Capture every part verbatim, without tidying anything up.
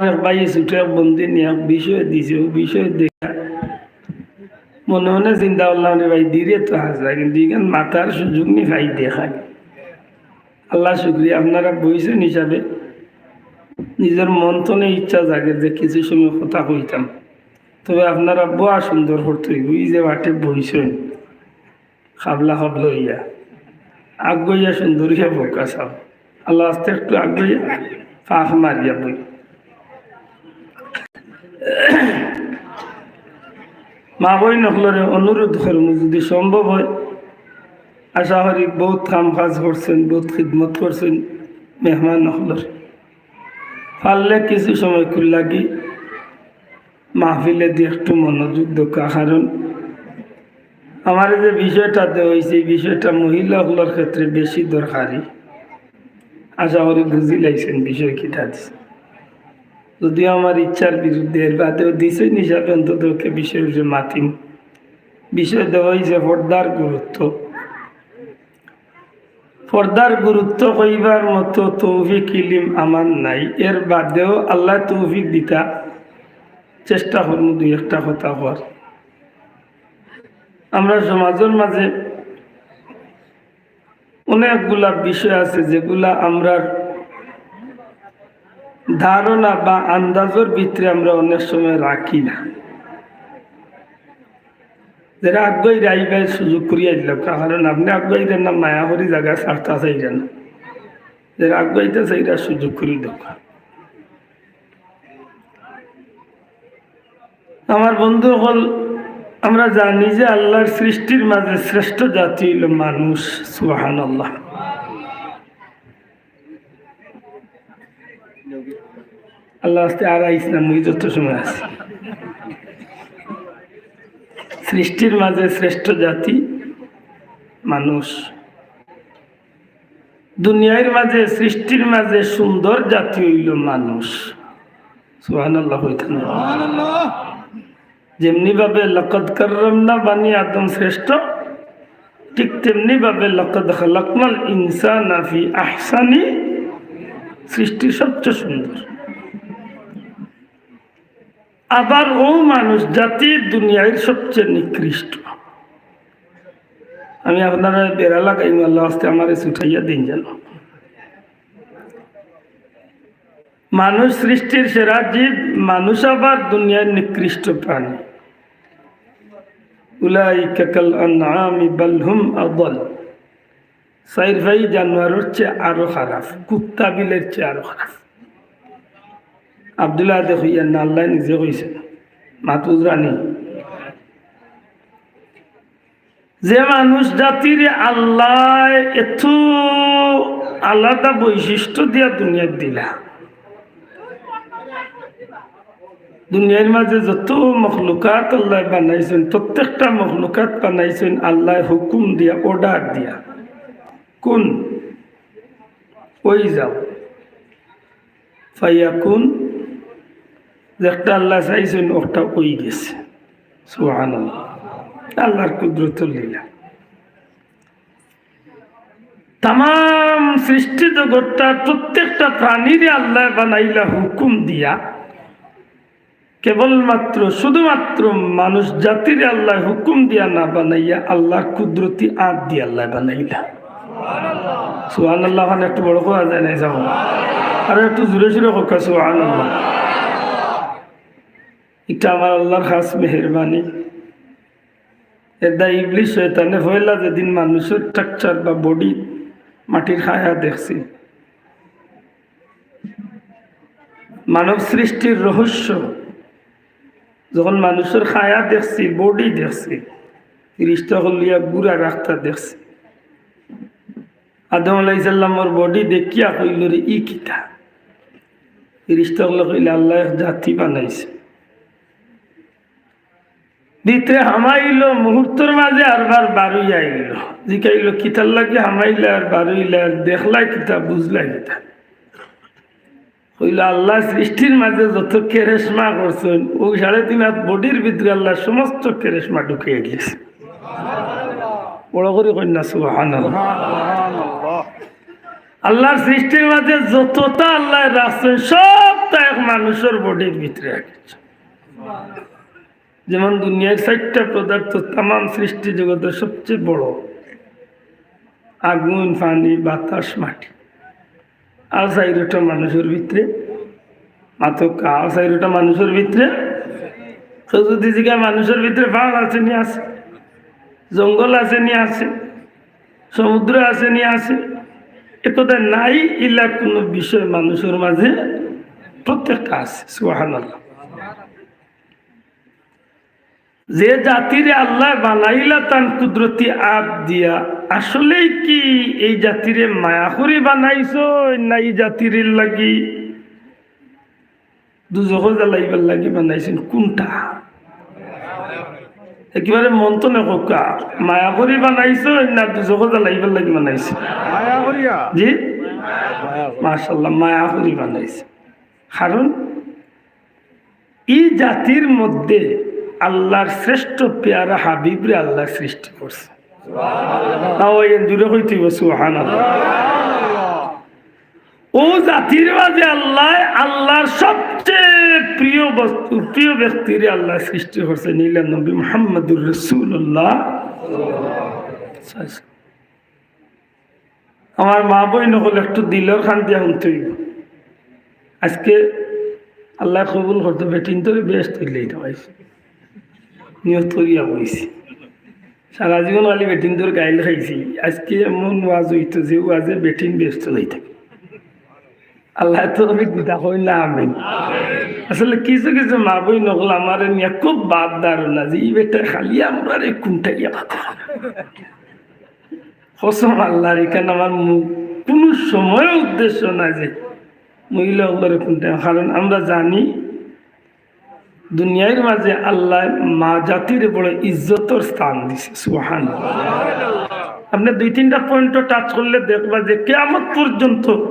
এক ভাইয়ে ছুটে এক বন্দি নিয়া এক বিষয় দিছে, অউ বিষয় দেখা মনে মনে চিন্তা করলাম, রে ভাই, দিলে তো হাছা, কিন্তু ইখান মাতার সুযোগ নি পাই দেখা। আল্লাহ শুকরিয়া, আপনারা বইছইন হিসাবে নিজর মন থনে ইচ্ছা জাগের যে কিছু সময় কথা কইতাম, তবে আপনারা বওয়া সুন্দর করতে অইবো। ই যে বাটে বইছইন, খাবলা খাবলা অইয়া, আগুয়াইয়া সুন্দর অইয়া বউক্কা চাও। আল্লাহ আস্তে একটু আগুয়াইয়া, ফাঁক মারিয়া বই। মা বইন অকলরে অনুরোধ করমু, যদি সম্ভব অয়, আশা করি বউত কাম কাজ করছইন, বউত খিদমত করছইন মেহমান অকলর। পারলে কিছু সময় কুর লাগি মাহফিলেদি একটু মনোযোগ দেউক্কা, কারণ আমারে যে বিষয়টা দেওয়া অইছে, ই বিষয়টা মহিলা অকলর ক্ষেত্রে বেশি দরকারি। আশা করি বুঝিলাইছইন বিষয় কিতা দিছে। যদিও আমার ইচ্ছার বিরুদ্ধে, এর বাদেও দিছইন হিসাবে অন্তত পক্ষে বিষয় উপরে মাতিম। বিষয় দেওয়া অইছে পর্দার গুরুত্ব। পর্দার গুরুত্ব কইবার মতো তৌফিক ইলিম আমার নাই, এর বাদেও আল্লায় তৌফিক দিতা, চেষ্টা করমু দুই একটা কথা কওয়ার। আমরার সমাজর মাঝে অনেকগুলা বিষয় আছে যেগুলা আমরার ধারণা বা আন্দাজর ভিতরে আমরা অনেক সময় রাখি না। যেরা আগুয়াইরা ইবায় সুযোগ করি আইলাউক্কা, কারণ আপনে আগুয়াইরা না, মায়া করি জাগা ছাড়তা চাইরা না। যেরা আগুয়াইতা চাইরা সুযোগ করি দেউক্কা। আমার বন্ধু অকল, আমরা জানি যে আল্লাহর সৃষ্টির মাঝে শ্রেষ্ঠ জাতি অইলো মানুষ। সুবহানাল্লাহ। আল্লাহ আস্তে আর আইস না, মুই যত সময় আছি। সৃষ্টির মাঝে শ্রেষ্ঠ জাতি মানুষ। দুনিয়ার মাঝে, সৃষ্টির মাঝে সুন্দর জাতি অইলো মানুষ। সুবহানাল্লাহ কইতা না? যেমনি ভাবে লাকাদ কাররামনা বানি আদম শ্রেষ্ঠ, ঠিক তেমনি ভাবে লাকাদ খালাকনাল ইনসানা ফি আহসানি, সৃষ্টি সবচেয়ে সুন্দর। আবার অউ মানুষ জাতি দুনিয়ার সবচেয়ে নিকৃষ্ট। আমি আপনারারে বেড়া লাগাইমু, আল্লাহ আস্তে আমারে ছুটাইয়া দেইন যেন। মানুষ সৃষ্টির সেরা জীব, মানুষ আবার দুনিয়ার নিকৃষ্ট প্রাণী। উলাইকা কাল আনআমি বাল হুম আদাল। চাইর পাই জানোয়ারর চেয়ে আরো খারাপ, কুত্তা বিলের চেয়ে আরো খারাপ। আব্দুল্লাহ আদে কইয়া না, আল্লাহ নিজে কইছে। মাতুজ রানী, যে মানুষ জাতিরে আল্লায় এত আলাদা বৈশিষ্ট্য দিয়া দুনিয়াত দিলা, দুনিয়ার মাঝে যত মখলুকাত আল্লায় বানাইছইন, প্রত্যেকটা মখলুকাত বানাইছইন আল্লায় হুকুম দিয়া, order দিয়া। কুন, অই যাও। ফায়াকুন, যেটা আল্লায় চাইছইন, ওটা অই গেছে। সুবহানাল্লাহ। আল্লাহর কুদরতুল লীলা। তামাম সৃষ্টি জগৎটা, প্রত্যেকটা প্রাণীরে আল্লায় বানাইলা হুকুম দিয়া। কেবলমাত্র, শুধুমাত্র মানুষ জাতিরে আল্লায় হুকুম দিয়া না বানাইয়া আল্লাহর কুদরতি আত দিয়া আল্লায় বানাইলা। সুবহানাল্লাহ, মানে একটু বড় কওয়া যায় না, যাও। আরো একটু জোরে সোরে কউক্কা, সুবহানাল্লাহ। ইটা আমার আল্লাহর খাস মেহেরবানি। এরদায় ইবলিস শয়তানে পয়লা যেদিন মানুষর structure বা body মাটির কায়া দেখছিল, মানব সৃষ্টির রহস্য, যখন মানুষর কায়া দেখছিল, body দেখছিল, ফিরিস্তা অকল লইয়া ঘুরা রাখতা দেখছিল। আদম আলাইহিস সালামর body দেখিয়া কইল, "রে, ই কিতা?" ফিরিস্তা অকলে কইলা, "আল্লায় এক জাতি বানাইছে।" ভিতরে হামাইল, মুহূর্তর মাঝে আরবার বারইয়া আইল। জিকাইল, "কিতার লাগি হামাইলা আর বারইলা আর দেখলায় কিতা, বুঝলায় কিতা?" কইল, "আল্লায় সৃষ্টির মাঝে যত কেরেশমা করছইন, অউ সাড়ে তিন হাত bodyর ভিতরে আল্লায় সমস্ত কেরেশমা ঢুকাইয়া দিছে।" বড় করি কইন না, সুবহানাল্লাহ। আল্লাহর সৃষ্টির মাঝে যতটা আল্লাহ রাখছইন, সবটা এক মানুষর বডির ভিতরে রাখছইন। যেমন দুনিয়ার চাইরটা পদার্থ তামাম সৃষ্টি জগতের সবচেয়ে বড়, আগুন, পানি, বাতাস, মাটি। আর চাইরোটা মানুষর ভিতরে, মাতকা, আর চাইরোটা মানুষর ভিতরে। তো যদি জিগা মানুষর ভিতরে পাহাড় আছে নি? আছে। জঙ্গল আছে নি? আছে। সমুদ্র আছে নি? আছে। এ কথা নাই, ইলা কোনো বিষয় মানুষর মাঝে প্রত্যেকটা আছে। সুবহানাল্লাহ। যে জাতিরে আল্লাহ বানাইলা তান কুদরতি আত দিয়া, আসলেই কি এই জাতিরে মায়া করি বানাইছইন, না এই জাতির লাগি দুজখো জ্বালাইবার লাগি বানাইছইন? কোনটা? একেবারে মন তো না কউক্কা, মায়া করি বানাইছইন না দুজখো জ্বালাইবার লাগি বানাইছইন? মায়া করিয়া। জি? মায়া করি। মাশাআল্লাহ, মায়া করি বানাইছইন। কারণ এই জাতির মধ্যে আল্লাহর শ্রেষ্ঠ পেয়ারা হাবিবরে আল্লাহ সৃষ্টি করছে। তাও এই জুড়ে কইতে হইব সুবহানাল্লাহ। ও জাতির মাঝে আল্লাহ, আল্লাহর সবচেয়ে প্রিয় বস্তু, প্রিয় ব্যক্তিরে আল্লাহ সৃষ্টি করছে, নিলা নবী মুহাম্মদুর রাসূলুল্লাহ। আমার মা বইন অকল একটু দিলর কান দিয়া হুনতে হইব। আজকে আল্লাহ কবুল করতো, বেটিন্তরে বেহেস্তো লইতাম আইছি। নিয়ত করিয়া বইছি। সারা জীবন খালি বেটিন্তর গাইল খাইছি। আজকে এমন ওয়াজ হইতো যে ওয়াজে বেটিন বেহেস্তো যাইতো। আল্লাহ তৌফিক দিতা, কই না আমিন। আসলে কিছু কিছু মা বইন অকল আমারে নিয়া খুব বাদ ধারণা যে এই বেটা খালি আমরারে কুন্টাইয়া কথা। কসম আল্লাহর, এখানে আমার মুখ কোনো সময় উদ্দেশ্য না যে মহিলা অকলরে কুন্টাই, কারণ আমরা জানি দুনিয়ার মাঝে আল্লাহ মা জাতিরে বড় ইজ্জতর স্থান দিছে। সুবহানাল্লাহ। আপনি দুই তিনটা পয়েন্টও টাচ করলে দেখবা যে কিয়ামত পর্যন্ত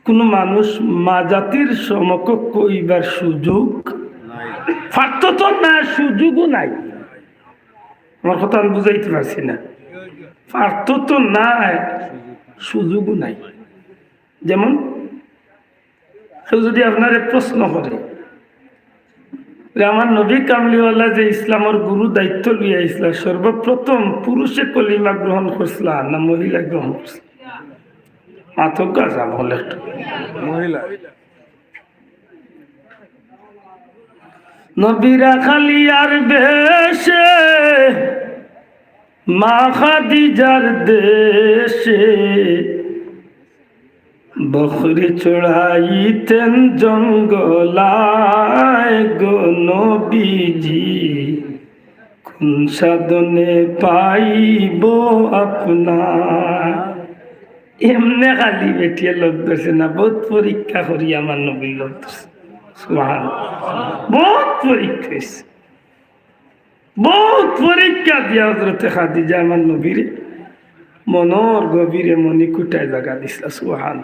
কোনো মানুষ মা জাতির সমকক্ষ হইবার সুযোগ, পারতো তো না, সুযোগও নাই। আমার কথা আমি বুঝাইতে পারছি না। পারতো তো না, সুযোগও নাই। যেমন কেউ যদি আপনারে প্রশ্ন করে যে আমার নবী কামলিওয়ালা যে ইসলামর গুরু দায়িত্ব লইয়া আইছলা, সর্বপ্রথম পুরুষে কলিমা গ্রহণ করছলা না মহিলা গ্রহণ করছলা? মাতকা যা বলে একটু। মহিলা। নবীরা খালি আর বেশে মা খাদিজার দেশে বকরি চড়াইতেন জঙ্গলায় গো নবীজি, কোন সাধনে পাইব আপনার। এমনে খালি বেটিয়ে লগ ধরছে না, বহুত পরীক্ষা করি আমার নবী লগ ধরছে। সুবহান। বহুত পরীক্ষা হইছে। বহুত পরীক্ষা দিয়া হযরতে খাদিজা আমার নবীরে মনর গভীরে মণিকূটায় জাগা দিছলা। সুবহান।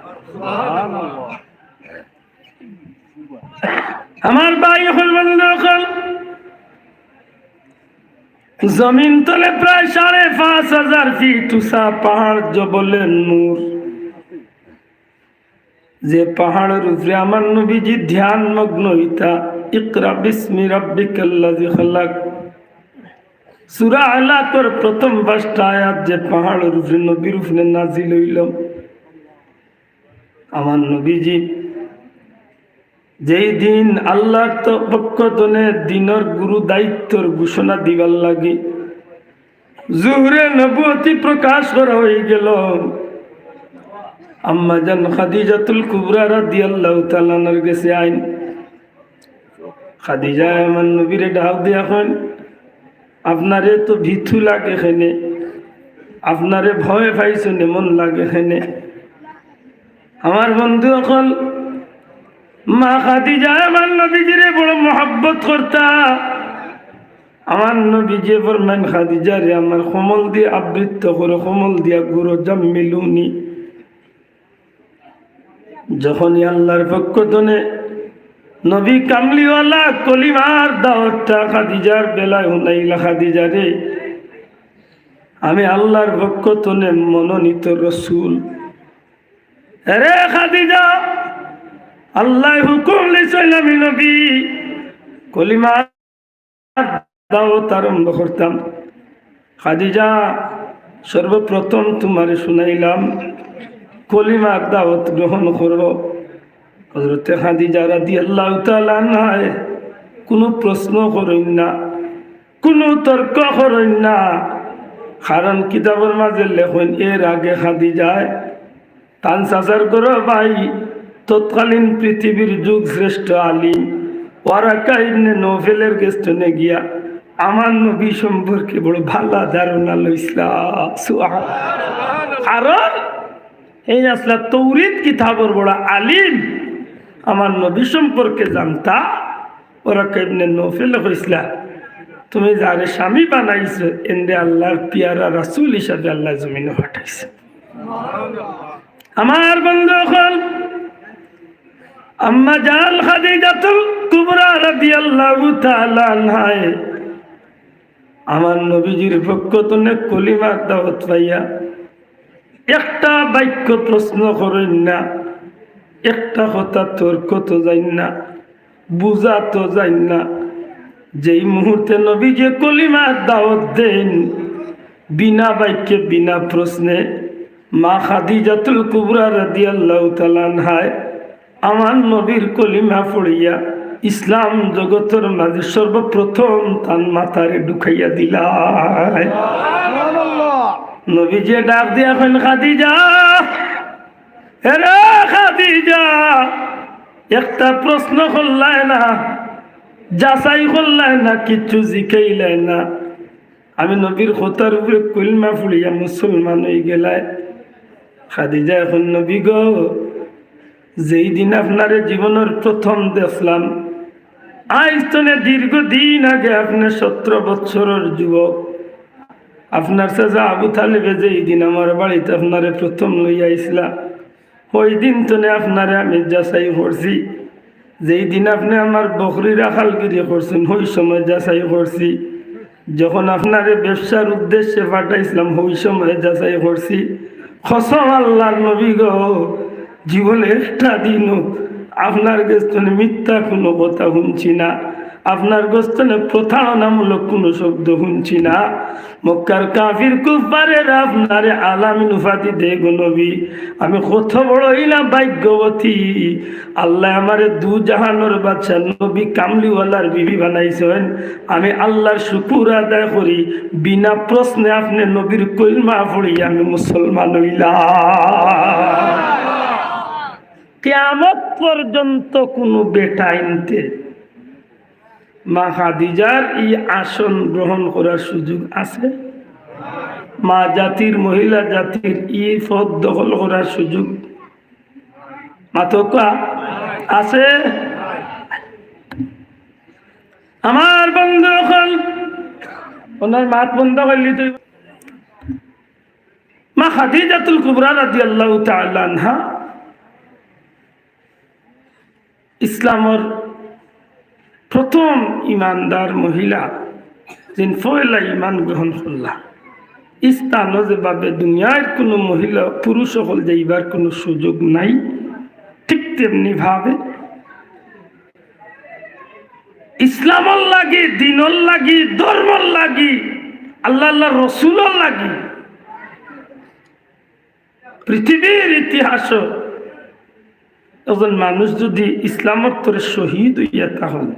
আমার ভাই অকল, বন্ধু অকল, জমিন তলে প্রায় সাড়ে পাঁচ হাজার ফিট উঁচা পাহাড় জবলে নূর। যে পাহাড়র উপরে আমার নবীজি ধ্যান মগ্ন হইতা, ইকরা বিসমি রাব্বিকাল্লাযী খালাক। সূরা আলাকর প্রথম পাঁচটা আয়াত যে পাহাড়র উপরে নবীর উপরে নাজিল হইল, আমার নবীজি যেই দিন আল্লাহর তো পক্ষ তনে দ্বীনর গুরু দায়িত্বর ঘোষণা দিবার লাগি জুহরে নবুয়তি প্রকাশ করা হয়ে গেল, আম্মা জান খাদিজাতুল কুবরা রাদিয়াল্লাহু তাআলা আনহার গেছে আইন। খাদিজায় আমার নবীরে ডাক দিয়া কইন, "আপনারে তো ভীতু লাগে কেনে, আপনারে ভয় পাইছইন এমন লাগে কেনে?" আমার বন্ধু অকল, মা খাদিজায় আমার নবীজিরে বড় মহব্বত করতা। আমার নবীজি ফরমাইন, "খাদিজারে আমার কম্বল দিয়া আবৃত করো, কম্বল দিয়া ঘুরো, জাম্মিলুনি।" যখনই আল্লাহর পক্ষ তনে নবী কামলিওয়ালা কলিমার দাওয়াতটা খাদিজার বেলায় হুনাইলা, "খাদিজারে, আমি আল্লাহর পক্ষ তনে মনোনীত রসুল, এরে খাদিজা, আল্লায় হুকুম দিছইন আমি নবী কলিমার দাওয়াত আরম্ভ করতাম। খাদিজা, সর্বপ্রথম তুমারে শুনাইলাম, কলিমার দাওয়াত গ্রহণ করো। হযরতে খাদিজা রাদিয়াল্লাহু তাআলা আনহায় কুনু প্রশ্ন করইন না, কুনু তর্ক করইন না। কারণ কিতাবর মাঝে লেখইন, এর আগে খাদিজায় তান চাচার ঘরর ভাই, তৎকালীন পৃথিবীর যুগ শ্রেষ্ঠ আলিম ওয়ারাকা ইবনে নৌফেলর গেছ থনে গিয়া আমার নবী সম্পর্কে বড় ভালা ধারণা লইছলা। সুবহানাল্লাহ। কারণ এইন আছলা তৌরিত কিতাবর বড় আলিম, আমার নবী সম্পর্কে জানতা। ওয়ারাকা ইবনে নৌফেলে কইছলা, তুমি যারে স্বামী বানাইছো, এনরে আল্লার পিয়ারা রাসূল হিসাবে আল্লায় জমিনো পাঠাইছে। আমার বন্ধু অকল, আম্মা জান খাদিজাতুল কুবরা রাদিয়াল্লাহু তাআলা আনহায় আমার নবীজির পক্ষ থনে কলিমার দাওয়াত পাইয়া একটা বাক্য প্রশ্ন করইন না, একটা কথা তর্কত যাইন না, বুঝাত যাইন না। যেই মুহূর্তে নবীজিয়ে কলিমার দাওয়াত দেইন, বিনা বাক্যে, বিনা প্রশ্নে, মা খাদিজাতুল কুবরা রাদিয়াল্লাহু তাআলা আনহায় আমার নবীর কলিমা পড়িয়া ইসলাম জগতর মাঝে সর্বপ্রথম তান মাতারে ঢুকাইয়া দিলা। নবীজিয়ে ডাক দিয়া কইন, খাদিজা, এরে খাদিজা, একটা প্রশ্ন করলায় না, যাচাই করলায় না, কিচ্ছু জিকাইলায় না। আমি নবীর কথার উপরে কলিমা পড়িয়া মুসলমান অইগেলায়। খাদিজায় কইন, নবী গো, যেই দিন আপনারে জীবনর প্রথম দেখলাম, আইজ থনে দীর্ঘদিন আগে আপনে সতেরো বৎসরর যুবক, আপনার চাচা আবু তালেবে যেই দিন আমার বাড়িত আপনারে প্রথম লইয়া আইছলা, ওই দিন থনে আপনারে আমি যাচাই করছি। যেই দিন আপনে আমার বকরির রাখালগিরি করছইন, ওই সময় যাচাই করছি। যখন আপনারে ব্যবসার উদ্দেশ্যে পাঠাইছলাম, ওই সময় যাচাই করছি। কসম আল্লার নবী গো, জীবনে একটা দিনও আপনার গেছ থনে মিথ্যা কুনু কথা হুনছি না, আপনার গেছ থনে প্রতারণামূলক কুনু শব্দ হুনছি না। মক্কার কাফির কুফফারেরা আপনারে আল-আমিন উপাধি দেয় গো নবী। আমি কত বড় অইলাম ভাগ্যবতী, আল্লায় আমারে দু জাহানর বাদশা নবী কামলিওয়ালার বিবি বানাইছইন। আমি আল্লার শুকুর আদায় করি, বিনা প্রশ্নে আপনে নবীর কলিমা পড়িয়া আমি মুসলমান অইলাম। কিয়ামত পর্যন্ত কুনু বেটাইন্তে মা খাদিজার ই আসন গ্রহণ করার সুযোগ আছে? মা জাতির, মহিলা জাতির ই পদ দখল করার সুযোগ মাতকা আছে? আমার বন্ধু অকল, ওনার মাত বন্ধ করলি তুই। মা খাদিজাতুল কুবরা রাদিয়াল্লাহু তাআলা আনহা ইসলামর প্রথম ইমানদার মহিলা, যিন পয়লা ইমান গ্রহণ করলা। ই স্থানো যেভাবে দুনিয়ার কুনু মহিলা পুরুষ অকল যাইবার কুনু সুযোগ নাই, ঠিক তেমনি ভাবে ইসলামর লাগি, দিনর লাগি, ধর্মর লাগি, আল্লাহ, আল্লাহর রসুলর লাগি পৃথিবীর ইতিহাসও একজন মানুষ যদি ইসলামর তরে শহীদ অইয়া থাকইন,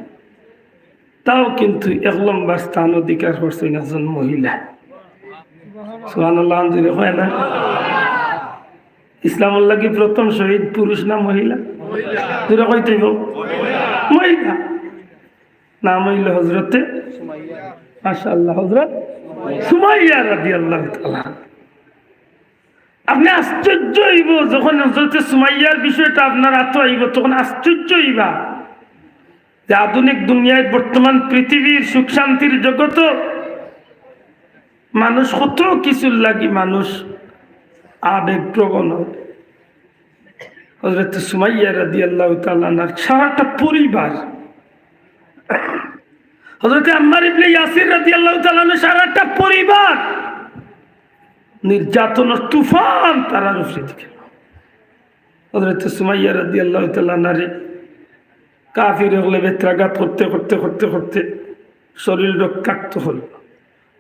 তাও কিন্তু এক লম্বর স্থান অধিকার করছইন একজন মহিলা। সুবহানাল্লাহ, জোরে কয় না? ইসলামর লাগি প্রথম শহীদ পুরুষ না মহিলা? জোরে কইতে অইবো। মহিলা। নাম অইলো হযরতে, মাশাআল্লাহ, হযরত সুমাইয়া রাদিয়াল্লাহু তাআলা। আপনে আশ্চর্য অইবো, যখন হযরতে সুমাইয়ার বিষয়টা আপনার আতো আইবো, তখন আশ্চর্য অইবা যে আধুনিক দুনিয়ায়, বর্তমান পৃথিবীর সুখ শান্তির জগতো মানুষ কত কিছুর লাগি মানুষ আবেগপ্রবণ অয়। হযরত সুমাইয়া রাদিয়াল্লাহু তাআলা আনহার সারাটা পরিবার, হযরত আম্মার ইবনে ইয়াসির রাদিয়াল্লাহু তাআলা আনহুর সারাটা পরিবার নির্যাতনর তুফান তারার উপরে দিকে। হযরতে সুমাইয়া রাদিয়াল্লাহু তাআলা আনহারে কাফির অকলে বেত্রাঘাত করতে করতে করতে করতে শরীর রক্তাক্ত হল,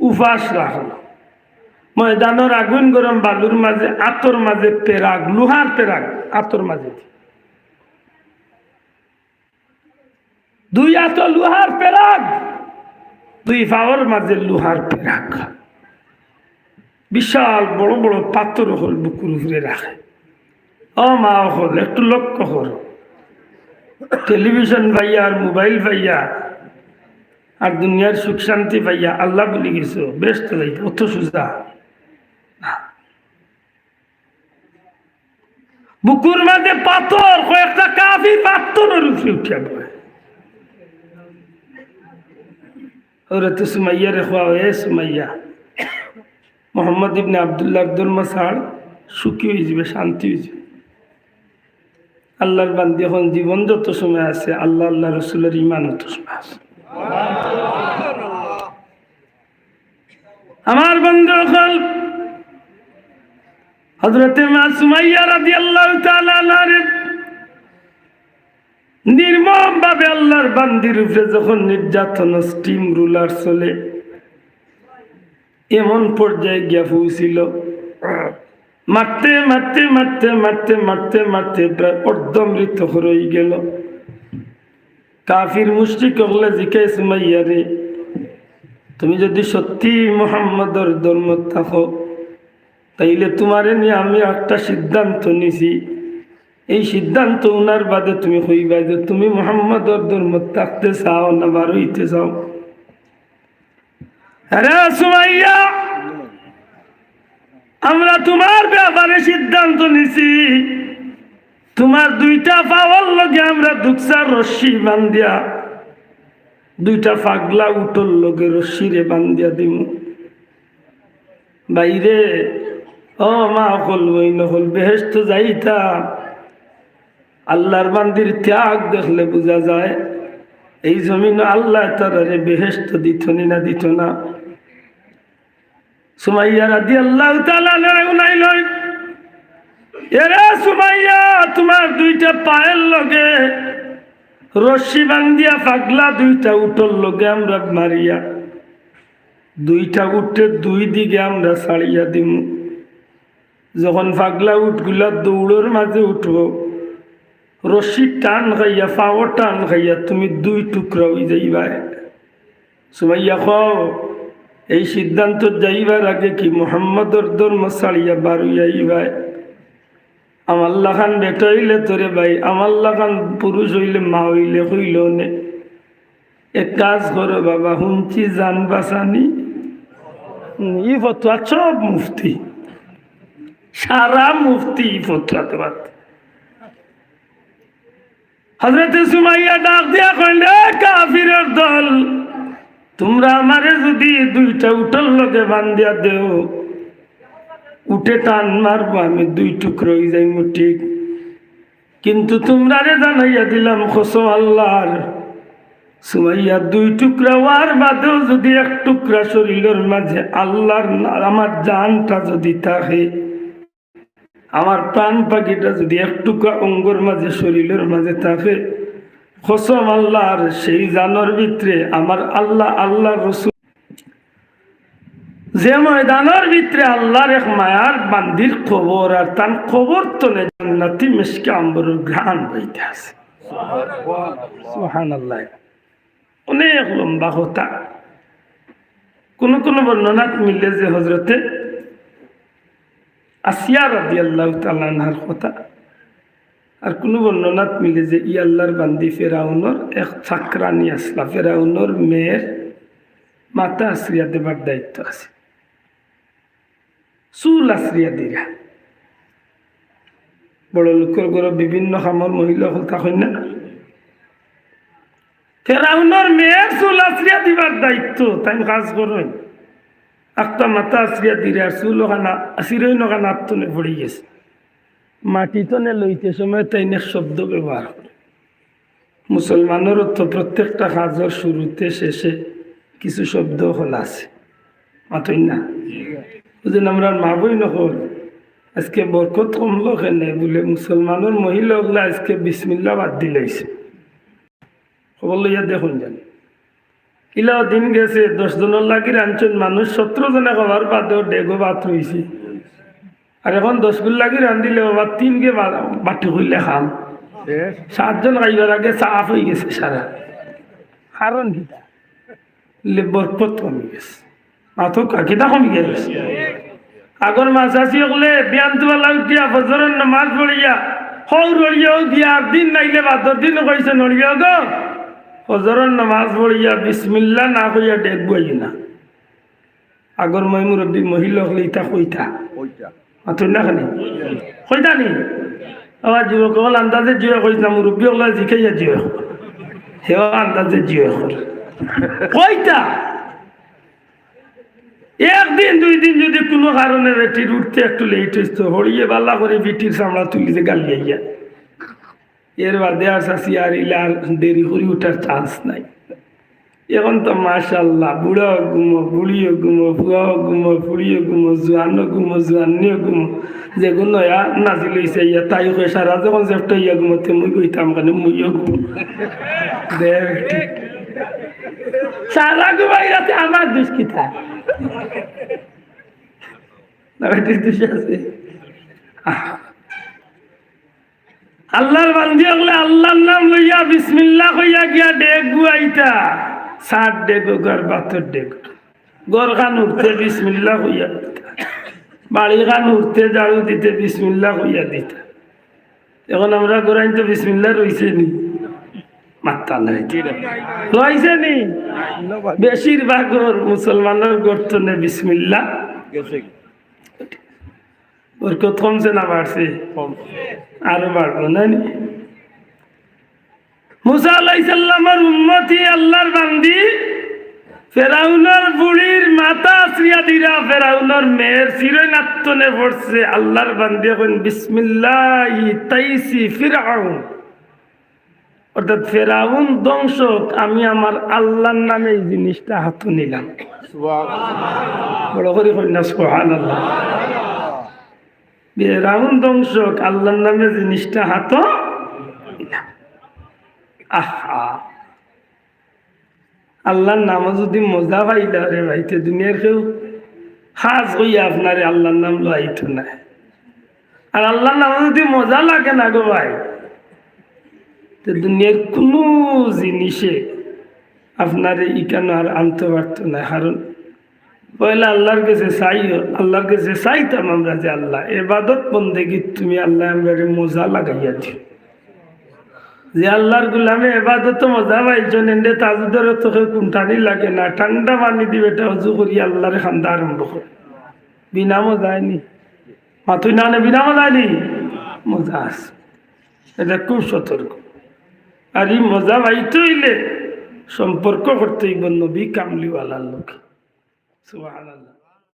উপাস রাখল। ময়দানর আগুন গরম বালুর মাঝে, আতর মাঝে পেরাগ, লোহার পেরাগ, আতর মাঝে। দুই আতো লোহার পেরাগ, দুই পাওর মাঝে লোহার পেরাগ। বিশাল বড় বড় পাথর অকল বুকুর উপরে রাখে। ও মা অকল, একটু লক্ষ্য করো। টেলিভিশন পাইয়া আর মোবাইল পাইয়া আর দুনিয়ার সুখ শান্তি পাইয়া আল্লাহ ভুলি গেছো, বেহেস্তো যাইতে অত সুজা না। বুকুর মাঝে পাথর, কয়েকটা কাফির পাথরর উপরে উঠিয়া বয়। হযরতে সুমাইয়ারে কওয়া অয়, "এ সুমাইয়া, মোহাম্মদ ইবনে আব্দুল্লাহর ধর্ম ছাড়, সুখী অইযিবে, শান্তি অইযিবে।" আল্লাহর বান্দি অখন জীবন যত সময় আছে, আল্লাহ, আল্লাহ রসুলর ইমান অত সময় আছে। আমার বন্ধু অকল, হযরতে মা সুমাইয়া রাদিয়াল্লাহু তাআলা আনহারে নির্মম ভাবে আল্লাহর বান্দির উপরে যখন নির্যাতন, স্টিম রুলার চলে, এমন পর্যায়ে গিয়া পৌঁছিল, মারতে মারতে মারতে মারতে মারতে মারতে প্রায় অর্ধমৃত অই গেল। কাফির মুশরিক অকলে জিকায় সুমাইয়ারে, "তুমি যদি সত্যি মুহাম্মদর ধর্ম থাকো, তাইলে তুমারে নিয়া আমি একটা সিদ্ধান্ত নিছি। এই সিদ্ধান্ত হুনার বাদে তুমি কইবায় যে তুমি মুহাম্মদর ধর্ম থাকতে চাও না বার অইতে চাও।" আরে সুমাইয়া, আমরা তুমার ব্যাপারে সিদ্ধান্ত নিছি, তুমার দুইটা পাওর লগে আমরা দুকসার রশি বান্ধিয়া, দুইটা পাগলা উটর লগে রশিরে বান্ধিয়া দিমু। ভাইরে, ও মা অকল, বইন অকল, বেহেস্তো যাইতা, আল্লাহর বান্দির ত্যাগ দেখলে বুঝা যায়, এই জমিনো আল্লায় তারারে বেহেস্তো দিতো নি না দিতো না। সুমাইয়া রাদিয়াল্লাহু তাআলা আনহারে হুনাইল, "এরে সুমাইয়া, তুমার দুইটা পাওর লগে রশি বান্ধিয়া পাগলা দুইটা উটর লগে আমরা মারিয়া, দুইটা উটরে দুই দিকে আমরা ছাড়িয়া দিমু।" যখন পাগলা উটগুলা দৌড়র মাঝে উঠবো, রশির টান খাইয়া, পাওর টান খাইয়া তুমি দুই টুকরা অই যাইবায়। সুমাইয়া কও, এই সিদ্ধান্ত যাইবার আগে কি মুহাম্মদর ধর্ম ছাড়িয়া বার অইয়া আইবায়? আমার লাখান বেটা অইলে তোরে ভাই, আমার লাখান পুরুষ অইলে, মা অইলে কইলো নে। এক কাজ করো বাবা, হুনছি জান বাঁচানি। হুম, ই ফতোয়া সব মুফতি, সারা মুফতি ই ফতোয়াতে বাদ। হযরতে সুমাইয়া ডাক দিয়া কইল, "এ কাফিরর দল, তুমরা আমারে যুদি দুইটা উটর লগে বান্ধিয়া দেও, উটে টান মারবো, আমি দুই টুকরা অই যাইমু ঠিক, কিন্তু তুমরারে জানাইয়া দিলাম কসম আল্লাহর, সুমাইয়া দুই টুকরা অওয়ার বাদেও যুদি এক টুকরা শরীলর মাঝে আল্লাহর না-, আমার জানটা যুদি থাকে, আমার প্রাণ পাখিটা যুদি এক টুকরা অঙ্গর মাঝে, শরীলর মাঝে থাকে, কসম আল্লাহর, সেই জানর ভিতরে আমার আল্লাহ, আল্লাহর রসুল।" যে ময়দানর ভিতরে আল্লাহর এক মায়ার বান্দির কবর, আর তান কবর তলে জান্নাতি মিশকে আম্বরর ঘ্রাণ বইতে আছে। সুবহানাল্লাহ। অনেক লম্বা কথা। কোনো কোনো বর্ণনাত মিলে যে হযরতে আসিয়া রাদিয়াল্লাহু তাআলা আনহার কথা, আর কোনো বর্ণনাত মিলে যে ই আল্লাহর বান্দি ফেরাউনর এক চাকরানি আছলা, ফেরাউনর মেয়ের মাথা আছড়িয়া দেবার দায়িত্ব আছে। চুল আছড়িয়া দিরা। বড় লোকর ঘরো বিভিন্ন কামর মহিলা অকল থাকইন না? ফেরাউনর মেয়ের চুল আছড়িয়া দিবার দায়িত্ব, তাইন কাজ করইন। একটা মাথা আছড়িয়া দিরা, আর চুল অখান আ-, আছড়িয়া অখান আত থনে পড়ি গেছে। মাটি থনে লইতে সময় তাইন এক শব্দ ব্যবহার করে। মুসলমানরও তো প্রত্যেকটা কাজর শুরুতে শেষে কিছু শব্দ অকল আছে, মাতইন না? বুঝেন, আমরার মা বইন অকল আজকে বরকত কমলো কেনে? বুলে, মুসলমানর মহিলা অকলে আজকে বিসমিল্লা বাদ দিলাইছে। খবর লইয়া দেখইন জানি। ইলাও দিন গেছে, দশ জনর লাগি রানছইন মানুষ, সতরো জনে খাওয়ার বাদেও ডেগো ভাত রইছে। আর এখন দশ গুর লাগি রান্দিলে বাবা তিন গে বা-, বাটি কইলে খাম। সাতজন খাইবার আগে সাফ অইগেছে সারা। কারণ কিতা? লে বরকত কমি গেছে। মাতো কা-, কিতা কমি গেছে? আগর মা চাচি অকলে বিয়ান তুবালা উঠিয়া ফজরর নামাজ পড়িয়া, হউ রড়িয়াও দিয়া আর দিন নাইলে বাদর দিন কইছে, "নড়িয়া গো, ফজরর নামাজ পড়িয়া বিসমিল্লা না কইয়া ডেগবো আইও না।" আগর ময় মুরব্বী মহিলা অকলে ইতা কইতা। কইতা। মাতো না খালি। কইতা নি? আবার যুবক অকল আন্দাজে জুয়ে কইস না, মুরব্বী অকলে জিকাইয়া জুয়ে কর। হেও আন্দাজে জুয়ে কর। কইতা। একদিন দুই দিন যদি কুনু কারণে বেটির উঠতে একটু লেট অইতো, হড়িয়ে বালা করি বেটির চামড়া তুলিতে গালি আইয়া। এর বাদে আর চাচি আর ইলা আর দেরি করি উঠার চান্স নাই। এখন তো মাশাআল্লাহ, বুড়াও ঘুমো, বুড়িও ঘুমো, ফুয়াও ঘুমো, ফুড়িও ঘুমো, জোয়ানও ঘুমো, জোয়াননিও ঘুমো। যেগু নয়া নাজিল অইছে ইয়া, তাই কয়, "সারা যখন জেফটা ইয়া ঘুমোতে মুই কইতাম কেনে মুইও ঘুমো।" দে বেটি। সারা ঘুমাই রাতে আমার দুষ কিতা? না বেটির দুষ আছে? আহ। আল্লার বান্দি অকলে আল্লার নাম লইয়া বিসমিল্লা কইয়া গিয়া ডেগবো আইতা। সাত ডেগো, গর বাতর ডেগো। গরখান উঠতে বিসমিল্লা কইয়া দিতা। বাড়িখান উঠতে ঝাড়ু দিতে বিসমিল্লা কইয়া দিতা। এখন আমরা গরাইন তো বিসমিল্লা রইছে নি? মাত্তা নাই। রইছে নি? বেশিরভাগ গর মুসলমানর গর তনে বিসমিল্লা গেছে। বরকত কমছে না বাড়ছে? কমছে। আরো বাড়বো না নি? মুসা আলাইহিস সালামর উম্মতি আল্লার বান্দি ফেরাউনর ফুড়ির মাথা আছড়িয়া দিরা, ফেরাউনর মেয়ের শিরইন আত্তনে পড়ছে। আল্লার বান্দি এখন বিসমিল্লাহি তাইছি ফিরাউন। অর্থাৎ ফেরাউন ধ্বংস হোক, আমি আমার আল্লার নামে এই জিনিসটা হাতো নিলাম। সুবহানাল্লাহ। বড় করি কইন না সুবহানাল্লাহ। ফেরাউন ধ্বংস হোক, আল্লার নামে জিনিসটা হাতো নিলাম। আহা, আল্লার নামো যদি মজা পাইলা রে ভাই, তে দুনিয়ার কেউ হাজ অইয়া আপনারে আল্লার নাম লওয়াইতো নায়। আর আল্লার নামো যদি মজা লাগে না গো ভাই, তে দুনিয়ার কুনু জিনিসে আপনারে ইখানো আর আনতো পারতো নায়। কারণ পয়লা আল্লার গেছে চাইও, আল্লার গেছে চাইতাম আমরা যে, "আল্লাহ, এবাদত বন্দেগীত তুমি আল্লাহ আমরারে মজা লাগাইয়া দিও।" যে আল্লার গুলামে এবাদতো মজা পাইছইন, এনরে তাজুদর তো কেউ কুনটানি লাগে না, ঠান্ডা পানি দি বেটা উজু করি আল্লারে কান্দা আরম্ভ করে। বিনা মজায় নি? মাতইন না নে, বিনা মজায় নি? মজা আছে। এটা খুব সতর্ক। আর ই মজা পাইতে অইলে সম্পর্ক করতে অইবো নবী কামলিওয়ালার লগে। সুবহানাল্লাহ।